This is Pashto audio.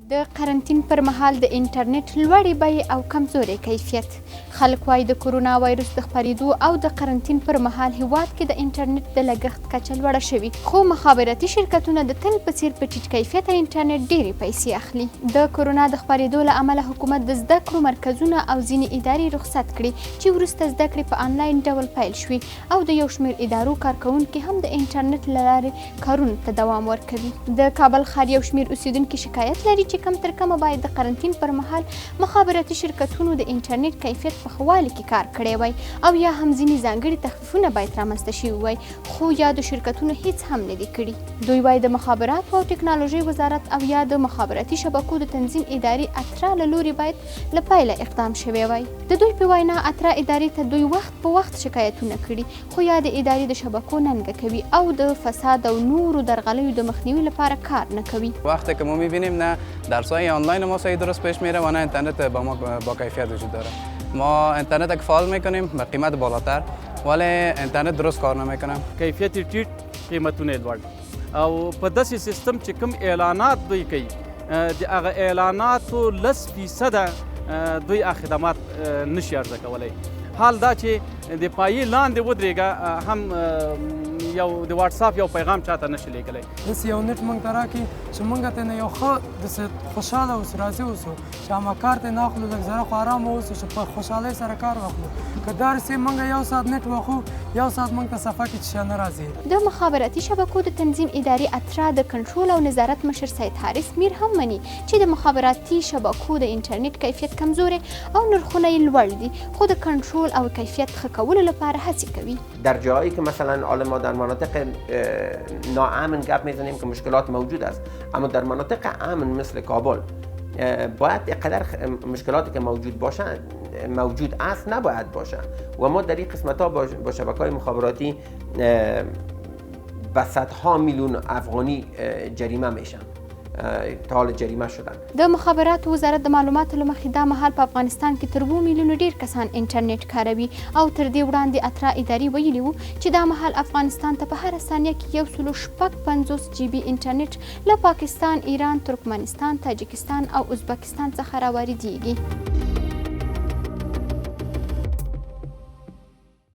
د قرنطین پر مهال د انټرنیټ لوړې بیې او کمزوری کیفیت. خلک وايي د کورونا وایرس د خپرېدو او د قرنطین پر مهال هېواد کې د انټرنیټ د لګښت کچه لوړه شوې، خو مخابراتي شرکتونه د تل په څېر په ټیټ کیفیته انټرنیټ ډېرې پیسې اخلي. د کورونا د خپرېدو له امله حکومت د زده کړو مرکزونه او ځینې ادارې رخصت کړې چې وروسته زده کړې په انلاین ډول پیل شوې او د یو شمېر ادارو کارکوونکي هم د انټرنیټ له لارې کارونو ته دوام ورکوي. د کابل ښار یو شمېر اوسېدونکي شکایت لري چې کم تر کمه باید د قرنطین پر مهال مخابراتي شرکتونو د انټرنیټ کیفیت په ښه والي کې کار کړی وای او یا هم ځینې ځانګړي تخفیفونه باید رامنځته شوي وای، خو یادو شرکتونو هیڅ هم نه دي کړي. دوی وايي، د مخابراتو او ټکنالوژۍ وزارت او یا د مخابراتي شبکو د تنظیم ادارې اترا له لوري باید له پیله اقدام شوی وای. د دوی په وینا، اترا ادارې ته دوی وخت په وخت شکایتونه کړي، خو یادې ادارې د شبکو ننګه کوي او د فساد او نورو درغلیو د مخنیوي لپاره کار نه کوي. وقتی که ما میبینیم نه درسای آنلاین ما صحیح درست پیش میره و نه اینترنت با ما با کیفیت وجود داره. ما اینترنت که فعال میکنیم به قیمت بالاتر، ولی اینترنت درست کار نمیکنه. کیفیت یې ټیټ، قیمتونه یې لوړ، او په داسې سیستم چې کوم اعلانات دوی کوي، د هغه اعلاناتو 10 فیصده دوی هغه خدمات نشي عرضه کولی. حال دا چې د پایې لاندې ودرېږه، هم یو د واتساپ یو پیغام چاته نشي لیږلی. داسې یو نت مونږ ته راکړي چې مونږ ته نه یو ښه داسې خوشحاله اوسو، راضي اوسو چې هغه کار ته نه اخلو، لږ ذره خو ارام اوسو چې په خوشحالۍ سره کار واخلو. که داسې مونږ یو ساعت نت واخو، یو ساعت مونږ ته صفحه کې څه نه راځي. د مخابراتي شبکو د تنظیم ادارې اترا د کنټرول او نظارت مشر سید حارث میر هم مني چې د مخابراتي شبکو د انټرنیټ کیفیت کمزوری او نرخونه یې لوړ دي، خو د کنټرول او کیفیت ښه کولو لپاره هڅې کوي. در جایی که مثلا حالا ما در مناطق ناامن گپ میزنیم که مشکلات موجود است، اما در مناطق امن مثل کابل باید اینقدر مشکلاتی که موجود باشه، موجود است، نباید باشه و ما در این قسمت ها با شبکه های مخابراتی به صدها میلیون افغانی جریمه میشن، تا حال جریمه شدن. د مخابراتو وزارت د معلوماتو له مخې، دا مهال په افغانستان کې تر 7 میلیونو ډېر کسان انټرنیټ کاروي او تر دې وړاندې اترا ادارې ویلي وو چې دا مهال افغانستان ته په هره ثانیه کې 156 جي بي انټرنیټ له پاکستان، ایران، ترکمنستان، تاجکستان او ازبکستان څخه راواردېږي.